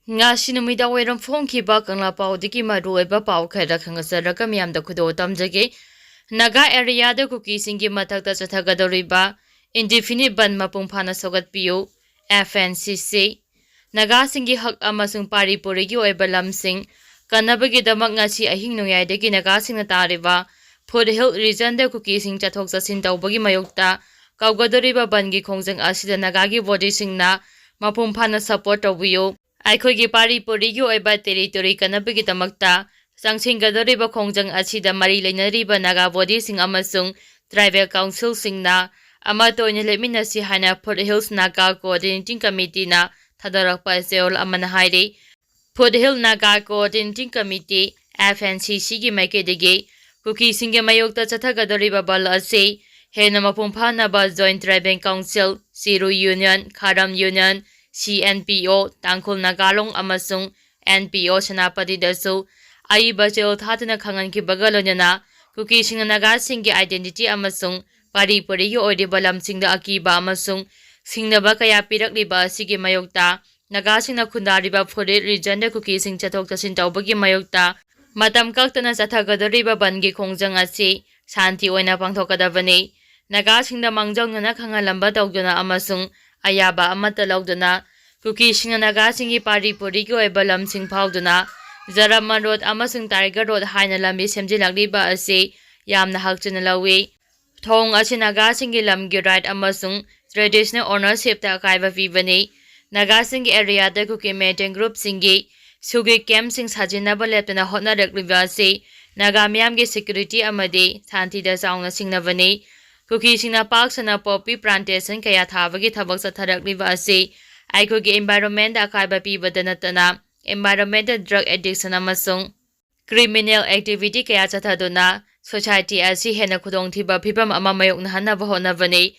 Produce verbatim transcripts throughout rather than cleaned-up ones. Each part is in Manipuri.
ꯉꯁꯤ ꯅꯨꯃꯤꯗꯥꯡ ꯋꯥꯏꯔꯝ ꯐꯣꯡꯈꯤꯕ ꯀꯪꯂꯥ ꯄꯥꯎꯗꯒꯤ ꯃꯔꯨꯑꯣꯏꯕ ꯄꯥꯎ ꯈꯔ ꯈꯪꯖꯔꯒ ꯃꯤꯌꯥꯝꯗ ꯈꯨꯗꯣꯜ ꯇꯝꯖꯒꯦ꯫ ꯅꯥꯒꯥ ꯑꯦꯔꯤꯌꯥꯗ ꯀꯨꯀꯤꯁꯤꯡꯒꯤ ꯃꯊꯛꯇ ꯆꯠꯊꯒꯗꯧꯔꯤꯕ indefinite ꯕꯟ ꯃꯄꯨꯡ ꯐꯥꯅ ꯁꯧꯒꯠꯄꯤꯌꯨ, F N C C꯫ ꯅꯥꯒꯥꯁꯤꯡꯒꯤ ꯍꯛ ꯑꯃꯁꯨꯡ ꯄꯥꯔꯤ ꯄꯨꯔꯤꯒꯤ ꯑꯣꯏꯕ ꯂꯝꯁꯤꯡ ꯀꯟꯅꯕꯒꯤꯗꯃꯛ ꯉꯁꯤ ꯑꯍꯤꯡ ꯅꯣꯡꯌꯥꯏꯗꯒꯤ ꯅꯥꯒꯥꯁꯤꯡꯅ ꯇꯥꯔꯤꯕ foothill regionꯗ ꯀꯨꯀꯤꯁꯤꯡ ꯆꯠꯊꯣꯛ ꯆꯠꯁꯤꯟ ꯇꯧꯕꯒꯤ ꯃꯥꯌꯣꯛꯇ ꯀꯧꯒꯗꯧꯔꯤꯕ ꯕꯟꯒꯤ ꯈꯣꯡꯖꯪ ꯑꯁꯤꯗ ꯅꯥꯒꯥꯒꯤ ꯕꯣꯗꯤꯁꯤꯡꯅ ꯃꯄꯨꯡ ꯐꯥꯅ support ꯇꯧꯕꯤꯌꯨ꯫ ꯑꯩꯈꯣꯏꯒꯤ ꯄꯥꯔꯤ ꯄꯨꯔꯤꯒꯤ ꯑꯣꯏꯕ territory ꯀꯟꯅꯕꯒꯤꯗꯃꯛꯇ ꯆꯪꯁꯤꯟꯒꯗꯧꯔꯤꯕ ꯈꯣꯡꯖꯪ ꯑꯁꯤꯗ ꯃꯔꯤ ꯂꯩꯅꯔꯤꯕ ꯅꯥꯒꯥ ꯕꯣꯗꯤꯁꯤꯡ ꯑꯃꯁꯨꯡ tribal councilꯁꯤꯡꯅ ꯑꯃꯠꯇ ꯑꯣꯏꯅ ꯂꯦꯞꯃꯤꯟꯅꯁꯤ ꯍꯥꯏꯅ Foothills Naga Coordinating Committeeꯅ ꯊꯥꯗꯣꯔꯛꯄ ꯆꯦꯔꯣꯜ ꯑꯃꯅ ꯍꯥꯏꯔꯤ꯫ Foothills Naga Coordinating Committee, F N C Cꯒꯤ ꯃꯥꯏꯀꯩꯗꯒꯤ ꯀꯨꯀꯤꯁꯤꯡꯒꯤ ꯃꯥꯌꯣꯛꯇ ꯆꯠꯊꯒꯗꯧꯔꯤꯕ ꯕꯟ ꯑꯁꯤ ꯍꯦꯟꯅ ꯃꯄꯨꯡ ꯐꯥꯅꯕ Joint Tribal Council, ꯆꯤꯔꯨ Union, ꯈꯥꯔꯝ Union, C N P O, ꯇꯥꯡꯈꯨꯜ ꯅꯥꯒꯥꯂꯣꯡ ꯑꯃꯁꯨꯡ N P O ꯁꯦꯅꯥꯄꯇꯤꯗꯁꯨ ꯑꯏꯕ ꯆꯦꯔꯣꯜ ꯊꯥꯗꯨꯅ ꯈꯪꯍꯟꯈꯤꯕꯒ ꯂꯣꯏꯅꯅ ꯀꯨꯀꯤꯁꯤꯡꯅ ꯅꯥꯒꯥꯁꯤꯡꯒꯤ identity ꯑꯃꯁꯨꯡ ꯄꯥꯔꯤ ꯄꯨꯔꯤꯒꯤ ꯑꯣꯏꯔꯤꯕ ꯂꯝꯁꯤꯡꯗ ꯑꯀꯤꯕ ꯑꯃꯁꯨꯡ ꯁꯤꯡꯅꯕ ꯀꯌꯥ ꯄꯤꯔꯛꯂꯤꯕ ꯑꯁꯤꯒꯤ ꯃꯥꯌꯣꯛꯇ ꯅꯥꯒꯥꯁꯤꯡꯅ ꯈꯨꯟꯗꯥꯔꯤꯕ Foothills regionꯗ ꯀꯨꯀꯤꯁꯤꯡ ꯆꯠꯊꯣꯛ ꯆꯠꯁꯤꯟ ꯇꯧꯕꯒꯤ ꯃꯥꯌꯣꯛꯇ ꯃꯇꯝ ꯀꯛꯇꯅ ꯆꯠꯊꯒꯗꯧꯔꯤꯕ ꯕꯟꯒꯤ ꯈꯣꯡꯖꯪ ꯑꯁꯤ ꯁꯥꯟꯇꯤ ꯑꯣꯏꯅ ꯄꯥꯡꯊꯣꯛꯀꯗꯕꯅꯤ꯫ ꯅꯥꯒꯥꯁꯤꯡꯗ ꯃꯥꯡꯖꯧꯅꯅ ꯈꯪꯍꯜꯂꯝꯕ ꯇꯧꯗꯨꯅ ꯑꯃꯁꯨꯡ ꯑꯌꯥꯕ ꯑꯃꯠꯇ ꯂꯧꯗꯅ ꯀꯨꯀꯤꯁꯤꯡꯅ ꯅꯥꯒꯥꯁꯤꯡꯒꯤ ꯄꯥꯔꯤ ꯄꯨꯔꯤꯒꯤ ꯑꯣꯏꯕ ꯂꯝꯁꯤꯡ ꯐꯥꯎꯗꯨꯅ ꯖꯔꯃꯟ ꯔꯣꯗ ꯑꯃꯁꯨꯡ ꯇꯥꯏꯒꯔ ꯔꯣꯗ ꯍꯥꯏꯅ ꯂꯝꯕꯤ ꯁꯦꯝꯖꯤꯜꯂꯛꯂꯤꯕ ꯑꯁꯤ ꯌꯥꯝꯅ ꯍꯛꯆꯤꯟꯅ ꯂꯧꯏ꯫ ꯊꯧꯑꯣꯡ ꯑꯁꯤ ꯅꯥꯒꯥꯁꯤꯡꯒꯤ ꯂꯝꯒꯤ right ꯑꯃꯁꯨꯡ traditional ownershipꯇ ꯑꯀꯥꯏꯕ ꯄꯤꯕꯅꯤ꯫ ꯅꯥꯒꯥꯁꯤꯡꯒꯤ ꯑꯦꯔꯤꯌꯥꯗ ꯀꯨꯀꯤ militant groupꯁꯤꯡꯒꯤ ꯁꯨꯒꯤ campꯁꯤꯡ ꯁꯥꯖꯤꯟꯅꯕ ꯂꯦꯞꯇꯅ ꯍꯣꯠꯅꯔꯛꯂꯤꯕ ꯑꯁꯤ ꯅꯥꯒꯥ ꯃꯤꯌꯥꯝꯒꯤ security ꯑꯃꯗꯤ ꯁꯥꯟꯇꯤꯗ ꯆꯥꯎꯅ ꯁꯤꯡꯅꯕꯅꯤ꯫ ꯀꯨꯀꯤꯁꯤꯡꯅ ꯄꯥꯛ ꯁꯟꯅ poppy plantation ꯀꯌꯥ ꯊꯥꯕꯒꯤ ꯊꯕꯛ ꯆꯠꯊꯔꯛꯂꯤꯕ ꯑꯁꯤ ꯑꯩꯈꯣꯏꯒꯤ environmentꯗ ꯑꯀꯥꯏꯕ ꯄꯤꯕꯗ ꯅꯠꯇꯅ environmental drug addiction ꯑꯃꯁꯨꯡ criminal activity ꯀꯌꯥ ꯆꯠꯊꯗꯨꯅ society ꯑꯁꯤ ꯍꯦꯟꯅ ꯈꯨꯗꯣꯡꯊꯤꯕ ꯐꯤꯚꯝ ꯑꯃ ꯃꯥꯌꯣꯛꯅꯍꯟꯅꯕ ꯍꯣꯠꯅꯕꯅꯤ꯫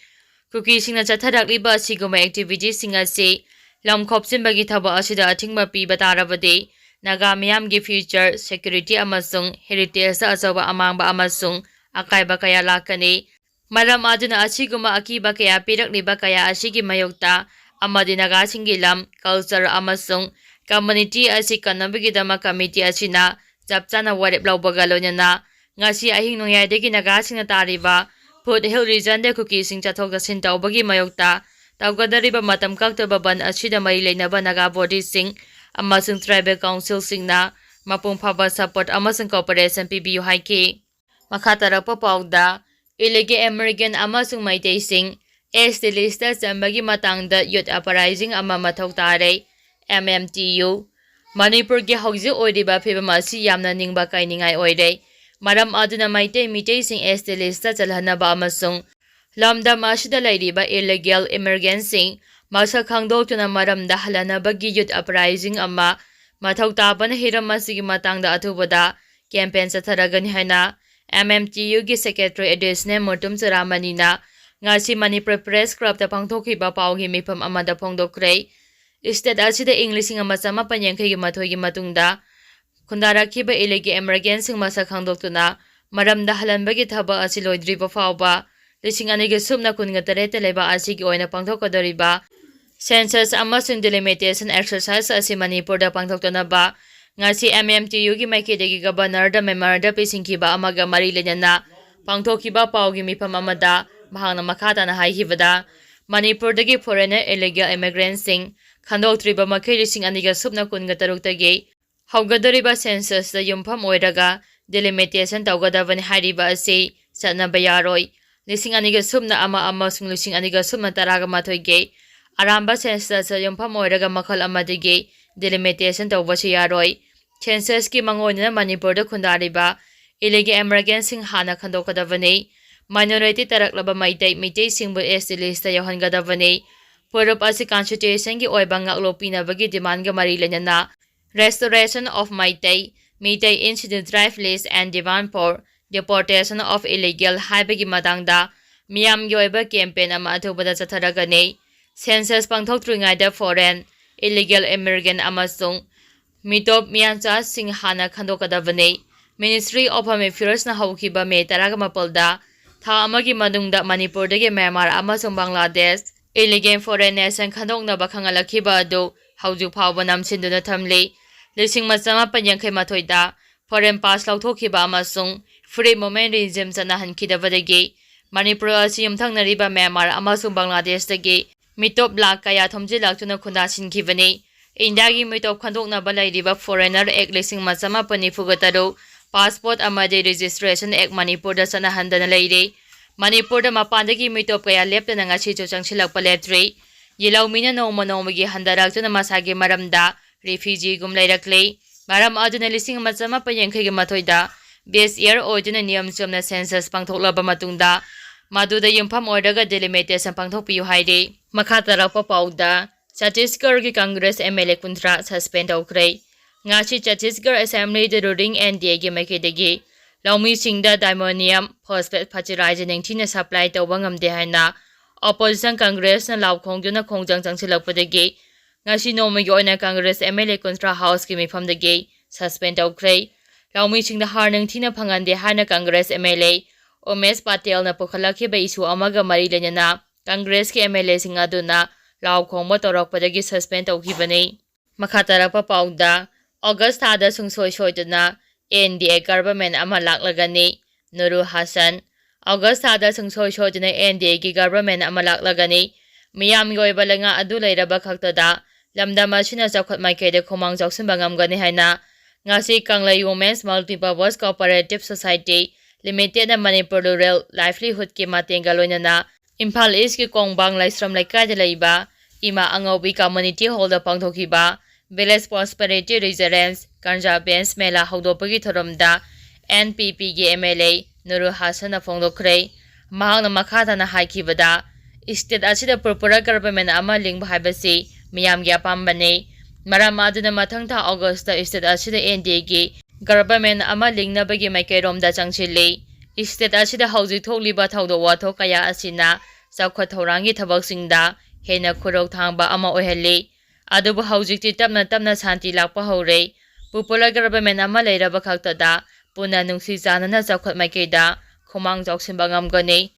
ꯀꯨꯀꯤꯁꯤꯡꯅ ꯆꯠꯊꯔꯛꯂꯤꯕ ꯑꯁꯤꯒꯨꯝꯕ activityꯁꯤꯡ ꯑꯁꯤ ꯂꯝ ꯈꯣꯞꯆꯤꯟꯕꯒꯤ ꯊꯕꯛ ꯑꯁꯤꯗ ꯑꯊꯤꯡꯕ ꯄꯤꯕ ꯇꯥꯔꯕꯗꯤ ꯅꯥꯒꯥ ꯃꯤꯌꯥꯝꯒꯤ future, security ꯑꯃꯁꯨꯡ heritageꯇ ꯑꯆꯧꯕ ꯑꯃꯥꯡꯕ ꯑꯃꯁꯨꯡ ꯑꯀꯥꯏꯕ ꯀꯌꯥ ꯂꯥꯛꯀꯅꯤ꯫ ꯃꯔꯝ ꯑꯗꯨꯅ ꯑꯁꯤꯒꯨꯝꯕ ꯑꯀꯤꯕ ꯀꯌꯥ ꯄꯤꯔꯛꯂꯤꯕ ꯀꯌꯥ ꯑꯁꯤꯒꯤ ꯃꯥꯌꯣꯛꯇ ꯑꯃꯗꯤ ꯅꯥꯒꯥꯁꯤꯡꯒꯤ ꯂꯝ, culture ꯑꯃꯁꯨꯡ ꯀꯝꯃꯨꯅꯤꯇꯤ ꯑꯁꯤ ꯀꯟꯅꯕꯒꯤꯗꯃꯛ ꯀꯃꯤꯇꯤ ꯑꯁꯤꯅ ꯆꯞ ꯆꯥꯅ ꯋꯥꯔꯦꯞ ꯂꯧꯕꯒ ꯂꯣꯏꯅꯅ ꯉꯁꯤ ꯑꯍꯤꯡ ꯅꯣꯡꯌꯥꯏꯗꯒꯤ ꯅꯥꯒꯥꯁꯤꯡꯅ ꯇꯥꯔꯤꯕ ꯐꯨꯠ ꯍꯤꯜ ꯔꯤꯖꯟꯗ ꯀꯨꯀꯤꯁꯤꯡ ꯆꯠꯊꯣꯛ ꯆꯠꯁꯤꯟ ꯇꯧꯕꯒꯤ ꯃꯥꯌꯣꯛꯇ ꯇꯧꯒꯗꯧꯔꯤꯕ ꯃꯇꯝ ꯀꯛꯇꯕ ꯕꯟ ꯑꯁꯤꯗ ꯃꯔꯤ ꯂꯩꯅꯕ ꯅꯥꯒꯥ ꯕꯣꯗꯤꯁꯤꯡ ꯑꯃꯁꯨꯡ ꯇ꯭ꯔꯥꯏꯕꯦꯜ ꯀꯥꯎꯟꯁꯤꯜꯁꯤꯡꯅ ꯃꯄꯨꯡ ꯐꯥꯕ ꯁꯄꯣꯔꯠ ꯑꯃꯁꯨꯡ ꯀꯣꯑꯣꯄꯔꯦꯁꯟ ꯄꯤꯕꯤꯌꯨ ꯍꯥꯏꯈꯤ꯫ ꯃꯈꯥ ꯇꯥꯔꯛꯄ ꯄꯥꯎꯗ, ꯏꯂꯤꯒꯦꯜ ꯏꯃꯤꯒ꯭ꯔꯦꯟ ꯑꯃꯁꯨꯡ ꯃꯩꯇꯩꯁꯤꯡ ꯑꯦꯁ ꯇꯤ ꯂꯤꯁꯇ ꯆꯟꯕꯒꯤ ꯃꯇꯥꯡꯗ ꯌꯨꯠ ꯑꯄꯔꯥꯏꯖꯤꯡ ꯑꯃ ꯃꯊꯧ ꯇꯥꯔꯦ, ꯑꯦꯝ ꯑꯦꯝ ꯇꯤ ꯌꯨ꯫ ꯃꯅꯤꯄꯨꯔꯒꯤ ꯍꯧꯖꯤꯛ ꯑꯣꯏꯔꯤꯕ ꯐꯤꯕꯝ ꯑꯁꯤ ꯌꯥꯝꯅ ꯅꯤꯡꯕ ꯀꯥꯏꯅꯤꯡꯉꯥꯏ ꯑꯣꯏꯔꯦ꯫ ꯃꯔꯝ ꯑꯗꯨꯅ ꯃꯩꯇꯩ ꯃꯤꯇꯩꯁꯤꯡ ꯑꯦꯁ ꯇꯤ ꯂꯤꯁꯇ ꯆꯜꯍꯟꯅꯕ ꯑꯃꯁꯨꯡ ꯂꯝꯗꯝ ꯑꯁꯤꯗ ꯂꯩꯔꯤꯕ ꯏꯂꯤꯒꯦꯜ ꯏꯃꯤꯒ꯭ꯔꯦꯟꯁꯤꯡ ꯃꯁꯛ ꯈꯪꯗꯣꯛꯇꯨꯅ ꯃꯔꯝꯗ ꯍꯜꯍꯟꯅꯕꯒꯤ ꯌꯨꯠ ꯑꯄꯔꯥꯏꯖꯤꯡ ꯑꯃ ꯃꯊꯧ ꯇꯥꯕꯅ ꯍꯤꯔꯝ ꯑꯁꯤꯒꯤ ꯃꯇꯥꯡꯗ ꯑꯊꯨꯕꯗ ꯀꯦꯝꯄꯦꯟ ꯆꯠꯊꯔꯒꯅꯤ ꯍꯥꯏꯅ ꯑꯦꯝ ꯑꯦꯝ ꯇꯤ ꯌꯨꯒꯤ ꯁꯦꯀ꯭ꯔꯦꯇꯔꯤ ꯑꯦꯗꯤꯁꯅꯦꯜ ꯃꯨꯇꯨꯝ ꯆꯨꯔꯥꯃꯅꯤꯅ ꯉꯁꯤ ꯃꯅꯤꯄꯨꯔ ꯄ꯭ꯔꯦꯁ ꯀ꯭ꯂꯕꯇ ꯄꯥꯡꯊꯣꯛꯈꯤꯕ ꯄꯥꯎꯒꯤ ꯃꯤꯐꯝ ꯑꯃꯗ ꯐꯣꯡꯗꯣꯛꯈ꯭ꯔꯦ꯫ ꯁ꯭ꯇꯦꯠ ꯑꯁꯤꯗ ꯏꯪ ꯂꯤꯁꯤꯡ ꯑꯃ ꯆꯃꯥꯄꯟ ꯌꯥꯡꯈꯩꯒꯤ ꯃꯥꯊꯣꯏꯒꯤ ꯃꯇꯨꯡꯗ ꯈꯨꯟꯗꯥꯔꯛꯈꯤꯕ ꯏꯂꯤꯒꯦꯜ ꯏꯃꯤꯒ꯭ꯔꯦꯟꯁꯤꯡ ꯃꯁꯛ ꯈꯪꯗꯣꯛꯇꯨꯅ ꯃꯔꯝꯗ ꯍꯜꯍꯟꯕꯒꯤ ꯊꯕꯛ ꯑꯁꯤ ꯂꯣꯏꯗ꯭ꯔꯤꯕ ꯐꯥꯎꯕ ꯂꯤꯁꯤꯡ ꯑꯅꯤꯒ ꯁꯨꯞꯅ ꯀꯨꯟꯒ ꯇꯔꯦꯠꯇ ꯂꯩꯕꯥꯛ ꯑꯁꯤꯒꯤ ꯑꯣꯏꯅ ꯄꯥꯡꯊꯣꯛꯀꯗꯧꯔꯤꯕ ꯁꯦꯟꯁꯁ ꯑꯃꯁꯨꯡ ꯗꯤꯂꯤꯃꯤꯇꯦꯁꯟ ꯑꯦꯛꯁꯔꯁꯥꯏꯖ ꯑꯁꯤ ꯃꯅꯤꯄꯨꯔꯗ ꯄꯥꯡꯊꯣꯛꯇꯅꯕ ꯉꯁꯤ ꯑꯦꯝ ꯑꯦꯝ ꯇꯤ ꯌꯨꯒꯤ ꯃꯥꯏꯀꯩꯗꯒꯤ ꯒꯕꯔꯅꯔꯗ ꯃꯦꯃꯣꯔꯦꯟꯗꯝ ꯄꯤꯁꯤꯟꯈꯤꯕ ꯑꯃꯒ ꯃꯔꯤ ꯂꯩꯅꯅ ꯄꯥꯡꯊꯣꯛꯈꯤꯕ ꯄꯥꯎꯒꯤ ꯃꯤꯐꯝ ꯑꯃꯗ ꯃꯍꯥꯛꯅ ꯃꯈꯥ ꯇꯥꯅ ꯍꯥꯏꯈꯤꯕꯗ, ꯃꯅꯤꯄꯨꯔꯗꯒꯤ ꯐꯣꯔꯦꯟꯅꯔ ꯏꯂꯤꯒꯦꯜ ꯏꯃꯤꯒ꯭ꯔꯦꯟꯁꯤꯡ ꯈꯟꯗꯣꯛꯇ꯭ꯔꯤꯕ ꯃꯈꯩ ꯂꯤꯁꯤꯡ ꯑꯅꯤꯒ ꯁꯨꯞꯅ ꯀꯨꯟꯒ ꯇꯔꯨꯛꯇꯒꯤ ꯍꯧꯒꯗꯧꯔꯤꯕ ꯁꯦꯟꯁꯁꯇ ꯌꯨꯝꯐꯝ ꯑꯣꯏꯔꯒ ꯗꯤꯂꯤꯃꯤꯇꯦꯁꯟ ꯇꯧꯒꯗꯕꯅꯤ ꯍꯥꯏꯔꯤꯕ ꯑꯁꯤ ꯆꯠꯅꯕ ꯌꯥꯔꯣꯏ꯫ ꯂꯤꯁꯤꯡ ꯑꯅꯤꯒ ꯁꯨꯞꯅ ꯑꯃ ꯑꯃꯁꯨꯡ ꯂꯤꯁꯤꯡ ꯑꯅꯤꯒ ꯁꯨꯞꯅ ꯇꯔꯥꯒ ꯃꯥꯊꯣꯏꯒꯤ ꯑꯔꯥꯟꯕ ꯁꯦꯟꯁꯁꯇ ꯌꯨꯝꯐꯝ ꯑꯣꯏꯔꯒ ꯃꯈꯜ ꯑꯃꯗꯒꯤ ꯗꯤꯂꯤꯃꯤꯇꯦꯁꯟ ꯇꯧꯕꯁꯨ ꯌꯥꯔꯣꯏ꯫ ꯁꯦꯟꯁꯁꯀꯤ ꯃꯥꯡꯑꯣꯏꯅꯅ ꯃꯅꯤꯄꯨꯔꯗ ꯈꯨꯟꯗꯥꯔꯤꯕ ꯏꯂꯤꯒꯦꯜ ꯏꯃꯤꯒ꯭ꯔꯦꯟꯁꯤꯡ ꯍꯥꯟꯅ ꯈꯟꯗꯣꯛꯀꯗꯕꯅꯤ꯫ ꯃꯥꯏꯅꯣꯔꯤꯇꯤ ꯇꯥꯔꯛꯂꯕ ꯃꯩꯇꯩ, ꯃꯤꯇꯩꯁꯤꯡꯕꯨ ꯑꯦꯁ ꯇꯤ ꯂꯤꯁꯇ ꯌꯥꯎꯍꯟꯒꯗꯕꯅꯤ꯫ ꯐꯨꯔꯨꯞ ꯑꯁꯤ ꯀꯟꯁꯇꯤꯇ꯭ꯌꯨꯁꯟꯒꯤ ꯑꯣꯏꯕ ꯉꯥꯛꯂꯣꯛ ꯄꯤꯅꯕꯒꯤ ꯗꯤꯃꯥꯟꯒ ꯃꯔꯤ ꯂꯩꯅꯅ Restoration of Meitei, Meitei in Scheduled Tribe List and Demand for Deportation of Illegal ꯍꯥꯏꯕꯒꯤ ꯃꯇꯥꯡꯗ ꯃꯤꯌꯥꯝꯒꯤ ꯑꯣꯏꯕ ꯀꯦꯝꯄꯦꯟ ꯑꯃ ꯑꯊꯨꯕꯗ ꯆꯠꯊꯔꯒꯅꯤ꯫ ꯁꯦꯟꯁꯁ ꯄꯥꯡꯊꯣꯛꯇ꯭ꯔꯤꯉꯩꯗ ꯐꯣꯔꯦꯟ, ꯏꯂꯤꯒꯦꯜ ꯏꯃꯤꯒ꯭ꯔꯦꯟ ꯑꯃꯁꯨꯡ ꯃꯤꯇꯣꯞ ꯃꯤꯌꯥꯟꯆꯥꯁꯤꯡ ꯍꯥꯟꯅ ꯈꯟꯗꯣꯛꯀꯗꯕꯅꯤ꯫ ꯃꯤꯅꯤꯁꯇ꯭ꯔꯤ ꯑꯣꯐ ꯍꯣꯝ ꯑꯦꯐꯤꯌꯔꯁꯅ ꯍꯧꯈꯤꯕ ꯃꯦ ꯇꯔꯥꯒ ꯃꯥꯄꯜꯗ ꯊꯥ ꯑꯃꯒꯤ ꯃꯅꯨꯡꯗ ꯃꯅꯤꯄꯨꯔꯗꯒꯤ ꯃ꯭ꯌꯥꯟꯃꯥꯔ ꯑꯃꯁꯨꯡ ꯕꯪꯒ꯭ꯂꯥꯗꯦꯁ ꯏꯂꯤꯒꯦꯜ ꯐꯣꯔꯦꯟ ꯅꯦꯁꯟ ꯈꯟꯗꯣꯛꯅꯕ ꯈꯪꯍꯜꯂꯛꯈꯤꯕ ꯑꯗꯨ ꯍꯧꯖꯤꯛ ꯐꯥꯎꯕ ꯅꯝꯁꯤꯟꯗꯨꯅ ꯊꯝꯂꯤ꯫ ꯂꯤꯁꯤꯡ ꯑꯃ ꯆꯃꯥꯄꯟ ꯌꯥꯡꯈꯩ ꯃꯥꯊꯣꯏꯗ foreign pass ꯂꯧꯊꯣꯛꯈꯤꯕ ꯑꯃꯁꯨꯡ free movement regime ꯆꯠꯅꯍꯟꯈꯤꯗꯕꯗꯒꯤ ꯃꯅꯤꯄꯨꯔ ꯑꯁꯤ ꯌꯨꯝꯊꯪꯅꯔꯤꯕ ꯃ꯭ꯌꯥꯟꯃꯥꯔ ꯑꯃꯁꯨꯡ ꯕꯪꯒ꯭ꯂꯥꯗꯦꯁꯇꯒꯤ ꯃꯤꯇꯣꯞ ꯂꯥꯈ ꯀꯌꯥ ꯊꯣꯝꯖꯤꯜꯂꯛꯇꯨꯅ ꯈꯨꯟꯗꯥꯁꯤꯟꯈꯤꯕꯅꯤ꯫ ꯏꯟꯗꯤꯌꯥꯒꯤ ꯃꯤꯇꯣꯞ ꯈꯟꯗꯣꯛꯅꯕ ꯂꯩꯔꯤꯕ Foreigner Act ꯂꯤꯁꯤꯡ ꯑꯃ ꯆꯃꯥꯄꯟ ꯅꯤꯐꯨꯒ ꯇꯔꯨꯛ, Passport ꯑꯃꯗꯤ Registration Act ꯃꯅꯤꯄꯨꯔꯗ ꯆꯠꯅꯍꯟꯗꯅ ꯂꯩꯔꯤ꯫ ꯃꯅꯤꯄꯨꯔꯗ ꯃꯄꯥꯟꯗꯒꯤ ꯃꯤꯇꯣꯞ ꯀꯌꯥ ꯂꯦꯞꯇꯅ ꯉꯁꯤꯁꯨ ꯆꯪꯁꯤꯜꯂꯛꯄ ꯂꯦꯞꯇ꯭ꯔꯤ꯫ ꯌꯦꯜꯍꯧꯃꯤꯅ ꯅꯣꯡꯃ ꯅꯣꯡꯃꯒꯤ ꯍꯟꯊꯔꯛꯇꯨꯅ ꯃꯁꯥꯒꯤ ꯃꯔꯝꯗ refugee ꯒꯨꯝ ꯂꯩꯔꯛꯂꯤ꯫ ꯃꯔꯝ ꯑꯗꯨꯅ ꯂꯤꯁꯤꯡ ꯑꯃ ꯆꯃꯥꯄꯟ ꯌꯥꯡꯈꯩꯒ ꯃꯥꯊꯣꯏꯗ base year ꯑꯣꯏꯗꯨꯅ ꯅꯤꯌꯝ ꯆꯨꯝꯅ census ꯄꯥꯡꯊꯣꯛꯂꯕ ꯃꯇꯨꯡꯗ ꯃꯗꯨꯗ ꯌꯨꯝꯐꯝ ꯑꯣꯏꯔꯒ delimitation ꯄꯥꯡꯊꯣꯛꯄꯤꯌꯨ ꯍꯥꯏꯔꯤ꯫ ꯃꯈꯥ ꯇꯥꯔꯛꯄ ꯄꯥꯎꯗ, ꯆꯇꯤꯁꯒꯔꯒꯤ Congress M L A ꯀꯨꯟꯊ꯭ꯔꯥ suspend ꯇꯧꯈ꯭ꯔꯦ꯫ ꯉꯁꯤ Chhattisgarh Assembly the ruling N D A ꯒꯤ ꯃꯥꯏꯀꯩꯗꯒꯤ ꯂꯧꯃꯤꯁꯤꯡꯗ diammonium phosphate fertilizer ꯅꯤꯡꯊꯤꯅ supply ꯇꯧꯕ ꯉꯝꯗꯦ ꯍꯥꯏꯅ opposition Congress ꯅ ꯂꯥꯎ ꯈꯣꯡꯗꯨꯅ ꯈꯣꯡꯖꯪ ꯆꯪꯁꯤꯜꯂꯛꯄꯗꯒꯤ ꯉꯁꯤ ꯅꯣꯡꯃꯒꯤ ꯑꯣꯏꯅ Congress M L A ꯀꯨꯟꯊ꯭ꯔꯥ House ꯀꯤ ꯃꯤꯐꯝꯗꯒꯤ suspend ꯇꯧꯈ꯭ꯔꯦ꯫ ꯂꯧꯃꯤꯁꯤꯡꯗ ꯍꯥꯔ ꯅꯤꯡꯊꯤꯅ ꯐꯪꯍꯟꯗꯦ ꯍꯥꯏꯅ Congress M L A Umesh ꯄꯇꯦꯜꯅ ꯄꯨꯈꯠꯂꯛꯈꯤꯕ issue ꯑꯃꯒ ꯃꯔꯤ ꯂꯩꯅꯅ Congress ꯀꯤ M L A ꯁꯤꯡ ꯑꯗꯨꯅ ꯂꯥꯎ ꯈꯣꯡꯕ ꯇꯧꯔꯛꯄꯗꯒꯤ suspend ꯇꯧꯈꯤꯕꯅꯤ꯫ ꯃꯈꯥ ꯇꯥꯔꯛꯄ ꯄꯥꯎꯗ, August ꯊꯥꯗ ꯁꯨꯡꯁꯣꯏ ꯁꯣꯏꯗꯅ N D A government ꯑꯃ ꯂꯥꯛꯂꯒꯅꯤ, ꯅꯨꯔꯨ ꯍꯥꯁꯟ꯫ August ꯊꯥꯗ ꯁꯨꯡꯁꯣꯏ ꯁꯣꯏꯗꯅ N D A ꯒꯤ government ꯑꯃ ꯂꯥꯛꯂꯒꯅꯤ꯫ ꯃꯤꯌꯥꯝꯒꯤ ꯑꯣꯏꯕ ꯂꯩꯉꯥꯛ ꯑꯗꯨ ꯂꯩꯔꯕ ꯈꯛꯇꯗ ꯂꯝꯗꯝ ꯑꯁꯤꯅ ꯆꯥꯎꯈꯠ ꯃꯥꯏꯀꯩꯗ ꯈꯣꯡꯃꯥꯡ ꯆꯥꯎꯁꯤꯟꯕ ꯉꯝꯒꯅꯤ ꯍꯥꯏꯅ ꯉꯁꯤ ꯀꯪꯂꯩ Women's Multipurpose Cooperative Society Limited ꯅ ꯃꯅꯤꯄꯨꯔ rural livelihood ꯀꯤ ꯃꯇꯦꯡꯒ ꯂꯣꯏꯅꯅ ꯏꯝꯐꯥꯜ East ꯀꯤ ꯀꯣꯡꯕꯥꯡ ꯂꯥꯏꯁ꯭ꯔꯝ ꯂꯩꯀꯥꯏꯗ ꯂꯩꯕ ꯏꯃꯥ ꯑꯉꯧꯕꯤ Community Hall ꯗ ꯄꯥꯡꯊꯣꯛꯈꯤꯕ Village Prosperity Residence Conservance ꯃꯦꯂꯥ ꯍꯧꯗꯣꯛꯄꯒꯤ ꯊꯧꯔꯝꯗ N P P ꯒꯤ M L A ꯅꯨꯔꯨ ꯍꯥꯁꯟꯅ ꯐꯣꯡꯗꯣꯛꯈ꯭ꯔꯦ꯫ ꯃꯍꯥꯛꯅ ꯃꯈꯥ ꯇꯥꯅ ꯍꯥꯏꯈꯤꯕꯗ, state ꯑꯁꯤꯗ ꯄꯨꯔꯄꯨꯔ government ꯑꯃ ꯂꯤꯡꯕ ꯍꯥꯏꯕꯁꯤ ꯃꯤꯌꯥꯝꯒꯤ ꯑꯄꯥꯝꯕꯅꯤ꯫ ꯃꯔꯝ ꯑꯗꯨꯅ ꯃꯊꯪ ꯊꯥ August ꯇ state ꯑꯁꯤꯗ N D A ꯒꯤ government ꯑꯃ ꯂꯤꯡꯅꯕꯒꯤ ꯃꯥꯏꯀꯩꯔꯣꯝꯗ ꯆꯪꯁꯤꯜꯂꯤ꯫ State ꯑꯁꯤꯗ ꯍꯧꯖꯤꯛ ꯊꯣꯛꯂꯤꯕ ꯊꯧꯗꯣꯛ ꯋꯥꯊꯣꯛ ꯀꯌꯥ ꯑꯁꯤꯅ ꯆꯥꯎꯈꯠ ꯊꯧꯔꯥꯡꯒꯤ ꯊꯕꯛꯁꯤꯡꯗ ꯍꯦꯟꯅ ꯈꯨꯔꯧ ꯊꯥꯡꯕ ꯑꯃ ꯑꯣꯏꯍꯜꯂꯤ꯫ ꯑꯗꯨꯕꯨ ꯍꯧꯖꯤꯛꯇꯤ ꯇꯞꯅ ꯇꯞꯅ ꯁꯥꯟꯇꯤ ꯂꯥꯛꯄ ꯍꯧꯔꯦ꯫ ꯄꯣꯄꯨꯂꯔ ꯒꯚꯔꯟꯃꯦꯟꯠ ꯑꯃ ꯂꯩꯔꯕ ꯈꯛꯇꯗ ꯄꯨꯟꯅ ꯅꯨꯡꯁꯤ ꯆꯥꯟꯅꯅ ꯆꯥꯎꯈꯠ ꯃꯥꯏꯀꯩꯗ ꯈꯨꯃꯥꯡ ꯆꯥꯎꯁꯤꯟꯕ ꯉꯝꯒꯅꯤ꯫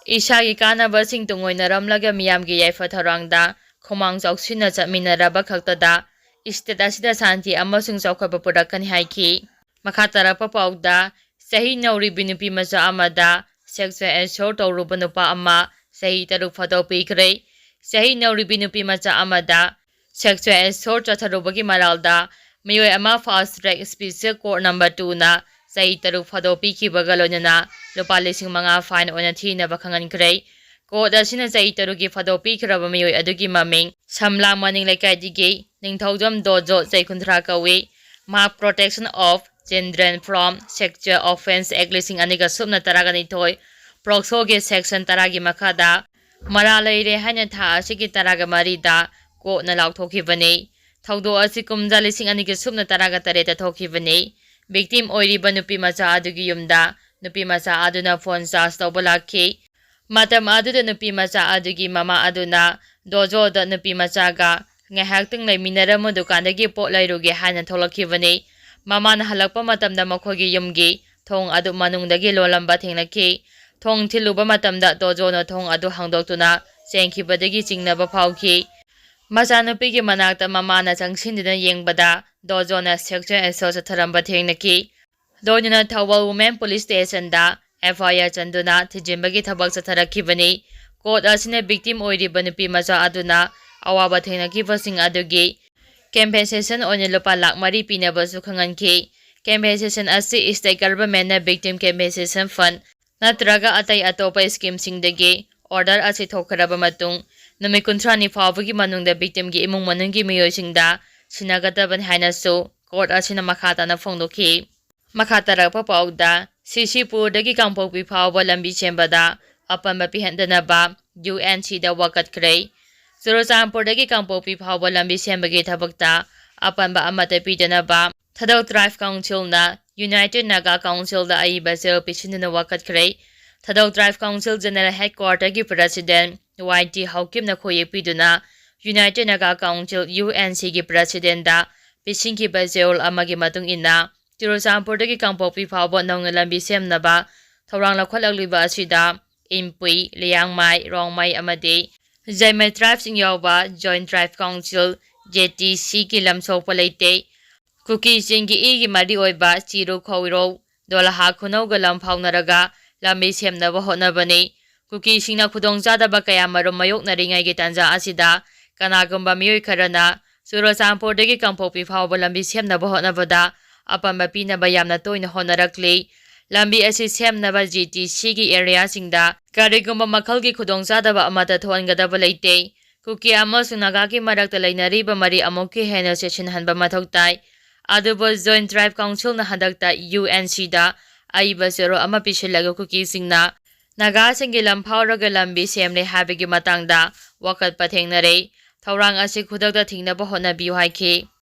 ꯏꯁꯥꯒꯤ ꯀꯥꯟꯅꯕꯁꯤꯡ ꯇꯨꯡꯑꯣꯏꯅꯔꯝꯂꯒ ꯃꯤꯌꯥꯝꯒꯤ ꯌꯥꯏꯐ ꯊꯧꯔꯥꯡꯗ ꯈꯨꯃꯥꯡ ꯆꯥꯎꯁꯤꯟꯅ ꯆꯠꯃꯤꯟꯅꯔꯕ ꯈꯛꯇꯗ state ꯑꯁꯤꯗ ꯁꯥꯟꯇꯤ ꯑꯃꯁꯨꯡ ꯆꯥꯎꯈꯠꯄ ꯄꯨꯔꯛꯀꯅꯤ ꯍꯥꯏꯈꯤ꯫ ꯃꯈꯥ ꯇꯥꯔꯛꯄ ꯄꯥꯎꯗ, ꯆꯍꯤ ꯅꯧꯔꯤꯕꯤ ꯅꯨꯄꯤ ꯃꯆꯥ ꯑꯃꯗ sexual assault ꯇꯧꯔꯨꯕ ꯅꯨꯄꯥ ꯑꯃ ꯆꯍꯤ ꯇꯔꯨꯛ ꯐꯥꯗꯣꯛꯄꯤꯈ꯭ꯔꯦ꯫ ꯆꯍꯤ ꯅꯧꯔꯤꯕꯤ ꯅꯨꯄꯤ ꯃꯆꯥ ꯑꯃꯗ sexual assault ꯆꯠꯊꯔꯨꯕꯒꯤ ꯃꯔꯥꯜꯗ ꯃꯤꯑꯣꯏ ꯑꯃ fast track special court number two ꯅ ꯆꯍꯤ ꯇꯔꯨꯛ ꯐꯥꯗꯣꯛꯄꯤꯈꯤꯕꯒ ꯂꯣꯏꯅꯅ ꯂꯨꯄꯥ ꯂꯤꯁꯤꯡ ꯃꯉꯥ fine ꯑꯣꯏꯅ ꯊꯤꯅꯕ ꯈꯪꯍꯟꯈ꯭ꯔꯦ꯫ Court ꯑꯁꯤꯅ ꯆꯍꯤ ꯇꯔꯨꯛꯀꯤ ꯐꯥꯗꯣꯛꯄꯤꯈ꯭ꯔꯕ ꯃꯤꯑꯣꯏ ꯑꯗꯨꯒꯤ ꯃꯃꯤꯡ ꯁꯝꯂꯥꯡ ꯃꯅꯤꯡ ꯂꯩꯀꯥꯏꯗꯒꯤ ꯅꯤꯡꯊꯧꯖꯝ ꯗꯣꯖꯣ, ꯆꯍꯤ ꯀꯨꯟꯊ꯭ꯔꯥ ꯀꯧꯏ꯫ ꯃꯍꯥꯛ Protection of Children from Sexual Offence Act ꯂꯤꯁꯤꯡ ꯑꯅꯤꯒ ꯁꯨꯞꯅ ꯇꯔꯥꯅꯤꯊꯣꯏ, POCSO ꯒꯤ section ꯇꯔꯥꯒꯤ ꯃꯈꯥꯗ ꯃꯔꯥꯜ ꯂꯩꯔꯦ ꯍꯥꯏꯅ ꯊꯥ ꯑꯁꯤꯒꯤ ꯇꯔꯥꯃꯔꯤꯗ court ꯅ ꯂꯥꯎꯊꯣꯛꯈꯤꯕꯅꯤ꯫ ꯊꯧꯗꯣꯛ ꯑꯁꯤ ꯀꯨꯝꯖꯥ ꯂꯤꯁꯤꯡ ꯑꯅꯤꯒ ꯁꯨꯞꯅ ꯇꯔꯥꯇꯔꯦꯠꯇ ꯊꯣꯛꯈꯤꯕꯅꯤ꯫ Victim ꯑꯣꯏꯔꯤꯕ ꯅꯨꯄꯤ ꯃꯆꯥ ꯑꯗꯨꯒꯤ ꯌꯨꯝꯗ ꯅꯨꯄꯤ ꯃꯆꯥ ꯑꯗꯨꯅ phone charge ꯇꯧꯕ ꯂꯥꯛꯈꯤ꯫ ꯃꯇꯝ ꯑꯗꯨꯗ ꯅꯨꯄꯤ ꯃꯆꯥ ꯑꯗꯨꯒꯤ ꯃꯃꯥ ꯑꯗꯨꯅ ꯗꯣꯖꯣꯗ ꯅꯨꯄꯤ ꯃꯆꯥꯒ ꯉꯥꯏꯍꯥꯛꯇꯪ ꯂꯩꯃꯤꯟꯅꯔꯝꯃꯨ, ꯗꯨꯀꯥꯟꯗꯒꯤ ꯄꯣꯠ ꯂꯩꯔꯨꯒꯦ ꯍꯥꯏꯅ ꯊꯣꯛꯂꯛꯈꯤꯕꯅꯤ꯫ ꯃꯃꯥꯅ ꯍꯜꯂꯛꯄ ꯃꯇꯝꯗ ꯃꯈꯣꯏꯒꯤ ꯌꯨꯝꯒꯤ ꯊꯣꯡ ꯑꯗꯨ ꯃꯅꯨꯡꯗꯒꯤ ꯂꯣꯜꯂꯝꯕ ꯊꯦꯡꯅꯈꯤ꯫ ꯊꯣꯡ ꯊꯤꯜꯂꯨꯕ ꯃꯇꯝꯗ ꯗꯣꯖꯣꯅ ꯊꯣꯡ ꯑꯗꯨ ꯍꯥꯡꯗꯣꯛꯇꯨꯅ ꯆꯦꯟꯈꯤꯕꯗꯒꯤ ꯆꯤꯡꯅꯕ ꯐꯥꯎꯈꯤ꯫ ꯃꯆꯥꯅꯨꯄꯤꯒꯤ ꯃꯅꯥꯛꯇ ꯃꯃꯥꯅ ꯆꯪꯁꯤꯟꯗꯨꯅ ꯌꯦꯡꯕꯗ ꯗꯣꯖꯣꯅ sexual assault ꯆꯠꯊꯔꯝꯕ ꯊꯦꯡꯅꯈꯤ꯫ ꯂꯣꯏꯅꯅ ꯊꯧꯕꯥꯜ Women Police Station ꯗ FIR ꯆꯟꯗꯨꯅ ꯊꯤꯖꯤꯟꯕꯒꯤ ꯊꯕꯛ ꯆꯠꯊꯔꯛꯈꯤꯕꯅꯤ꯫ Court ꯑꯁꯤꯅ victim ꯑꯣꯏꯔꯤꯕ ꯅꯨꯄꯤ ꯃꯆꯥ ꯑꯗꯨꯅ ꯑꯋꯥꯕ ꯊꯦꯡꯅꯈꯤꯕꯁꯤꯡ ꯑꯗꯨꯒꯤ compensation ꯑꯣꯏꯅ ꯂꯨꯄꯥ ꯂꯥꯈ ꯃꯔꯤ ꯄꯤꯅꯕꯁꯨ ꯈꯪꯍꯟꯈꯤ꯫ Compensation ꯑꯁꯤ state government ꯅ victim compensation fund ꯅꯠꯇ꯭ꯔꯒ ꯑꯇꯩ ꯑꯇꯣꯞꯄ scheme ꯁꯤꯡꯗꯒꯤ order ꯑꯁꯤ ꯊꯣꯛꯈ꯭ꯔꯕ ꯃꯇꯨꯡ ꯅꯨꯃꯤꯠ ꯀꯨꯟꯊ꯭ꯔꯥꯅꯤ ꯐꯥꯎꯕꯒꯤ ꯃꯅꯨꯡꯗ victim ꯒꯤ ꯏꯃꯨꯡ ꯃꯅꯨꯡꯒꯤ ꯃꯤꯑꯣꯏꯁꯤꯡꯗ ꯁꯤꯟꯅꯒꯗꯕꯅꯤ ꯍꯥꯏꯅꯁꯨ court ꯑꯁꯤꯅ ꯃꯈꯥ ꯇꯥꯅ ꯐꯣꯡꯗꯣꯛꯈꯤ꯫ ꯃꯈꯥ ꯇꯥꯔꯛꯄ ꯄꯥꯎꯗ, ꯁꯤꯁꯤꯄꯨꯔꯗꯒꯤ ꯀꯥꯡꯄꯣꯛꯄꯤ ꯐꯥꯎꯕ ꯂꯝꯕꯤ ꯁꯦꯝꯕꯗ ꯑꯄꯟꯕ ꯄꯤꯍꯟꯗꯅꯕ UNC ꯗ ꯋꯥꯀꯠꯈ꯭ꯔꯦ꯫ ꯆꯨꯔꯆꯥꯟꯄꯨꯔꯗꯒꯤ ꯀꯥꯡꯄꯣꯛꯄꯤ ꯐꯥꯎꯕ ꯂꯝꯕꯤ ꯁꯦꯝꯕꯒꯤ ꯊꯕꯛꯇ ꯑꯄꯟꯕ ꯑꯃꯠꯇ ꯄꯤꯗꯅꯕ ꯊꯥꯗꯧ Tribe Council ꯅ United Naga Council ꯗ ꯑꯏꯕ ꯆꯦꯔꯣꯜ ꯄꯤꯁꯤꯟꯗꯨꯅ ꯋꯥꯀꯠꯈ꯭ꯔꯦ꯫ ꯊꯥꯗꯧ Tribe Council General Headquarter ꯒꯤ President ꯋꯥꯏ ꯇꯤ ꯍꯥꯎꯀꯤꯞꯅ ꯈꯣꯏꯌꯦꯛ ꯄꯤꯗꯨꯅ United Naga Council, UNC ꯒꯤ President ꯗ ꯄꯤꯁꯤꯟꯈꯤꯕ ꯆꯦꯔꯣꯜ ꯑꯃꯒꯤ ꯃꯇꯨꯡ ꯏꯟꯅ, ꯆꯨꯔꯆꯥꯟꯄꯨꯔꯗꯒꯤ ꯀꯥꯡꯄꯣꯛꯄꯤ ꯐꯥꯎꯕ ꯅꯧꯅ ꯂꯝꯕꯤ ꯁꯦꯝꯅꯕ ꯊꯧꯔꯥꯡ ꯂꯧꯈꯠꯂꯛꯂꯤꯕ ꯑꯁꯤꯗ ꯏꯟꯄꯨꯏ, ꯂꯤꯌꯥꯡꯃꯥꯏ, ꯔꯣꯡꯃꯩ ꯑꯃꯗꯤ ꯖꯥꯏꯃ ꯇ꯭ꯔꯥꯏꯕꯁꯤꯡ ꯌꯥꯎꯕ ꯖꯣꯏꯟ ꯇ꯭ꯔꯥꯏꯕ ꯀꯥꯎꯟꯁꯤꯜ, ꯖꯦ ꯇꯤ ꯁꯤꯒꯤ ꯂꯝ ꯁꯣꯛꯄ ꯂꯩꯇꯦ꯫ ꯀꯨꯀꯤꯁꯤꯡꯒꯤ ꯏꯒꯤ ꯃꯔꯤ ꯑꯣꯏꯕ ꯆꯤꯔꯨ ꯈꯣꯏꯔꯧ, ꯗꯣꯂꯍꯥ ꯈꯨꯅꯧꯒ ꯂꯝ ꯐꯥꯎꯅꯔꯒ ꯂꯝꯕꯤ ꯁꯦꯝꯅꯕ ꯍꯣꯠꯅꯕꯅꯤ꯫ ꯀꯨꯀꯤꯁꯤꯡꯅ ꯈꯨꯗꯣꯡꯆꯥꯗꯕ ꯀꯌꯥꯃꯔꯨꯝ ꯃꯥꯌꯣꯛꯅꯔꯤꯉꯩꯒꯤ ꯇꯥꯟꯖꯥ ꯑꯁꯤꯗ ꯀꯅꯥꯒꯨꯝꯕ ꯃꯤꯑꯣꯏ ꯈꯔꯅ ꯆꯨꯔꯆꯥꯟꯄꯨꯔꯗꯒꯤ ꯀꯥꯡꯄꯣꯛꯄꯤ ꯐꯥꯎꯕ ꯂꯝꯕꯤ ꯁꯦꯝꯅꯕ ꯍꯣꯠꯅꯕꯗ ꯑꯄꯟꯕ ꯄꯤꯅꯕ ꯌꯥꯝꯅ ꯇꯣꯏꯅ ꯍꯣꯠꯅꯔꯛꯂꯤ꯫ ꯂꯝꯕꯤ ꯑꯁꯤ ꯁꯦꯝꯅꯕ ꯖꯤ ꯇꯤ ꯁꯤꯒꯤ ꯑꯦꯔꯤꯌꯥꯁꯤꯡꯗ ꯀꯔꯤꯒꯨꯝꯕ ꯃꯈꯜꯒꯤ ꯈꯨꯗꯣꯡꯆꯥꯗꯕ ꯑꯃꯠꯇ ꯊꯣꯛꯍꯟꯒꯗꯕ ꯂꯩꯇꯦ꯫ ꯀꯨꯀꯤ ꯑꯃꯁꯨꯡ ꯅꯥꯒꯥꯒꯤ ꯃꯔꯛꯇ ꯂꯩꯅꯔꯤꯕ ꯃꯔꯤ ꯑꯃꯨꯛꯀ ꯍꯦꯟꯅ ꯆꯦꯠꯁꯤꯟꯍꯟꯕ ꯃꯊꯧ ꯇꯥꯏ꯫ ꯑꯗꯨꯕꯨ ꯖꯣꯏꯟ ꯇ꯭ꯔꯥꯏꯕ ꯀꯥꯎꯟꯁꯤꯜꯅ ꯍꯟꯗꯛꯇ ꯌꯨ ꯑꯦꯟ ꯁꯤꯗ ꯑꯏꯕ ꯆꯦꯔꯣꯜ ꯑꯃ ꯄꯤꯁꯤꯜꯂꯒ ꯀꯨꯀꯤꯁꯤꯡꯅ ꯅꯥꯒꯥꯁꯤꯡꯒꯤ ꯂꯝ ꯐꯥꯎꯔꯒ ꯂꯝꯕꯤ ꯁꯦꯝꯂꯦ ꯍꯥꯏꯕꯒꯤ ꯃꯇꯥꯡꯗ ꯋꯥꯀꯠꯄ ꯊꯦꯡꯅꯔꯦ꯫ ꯊꯧꯔꯥꯡ ꯑꯁꯤ ꯈꯨꯗꯛꯇ ꯊꯤꯡꯅꯕ ꯍꯣꯠꯅꯕꯤꯌꯨ ꯍꯥꯏꯈꯤ꯫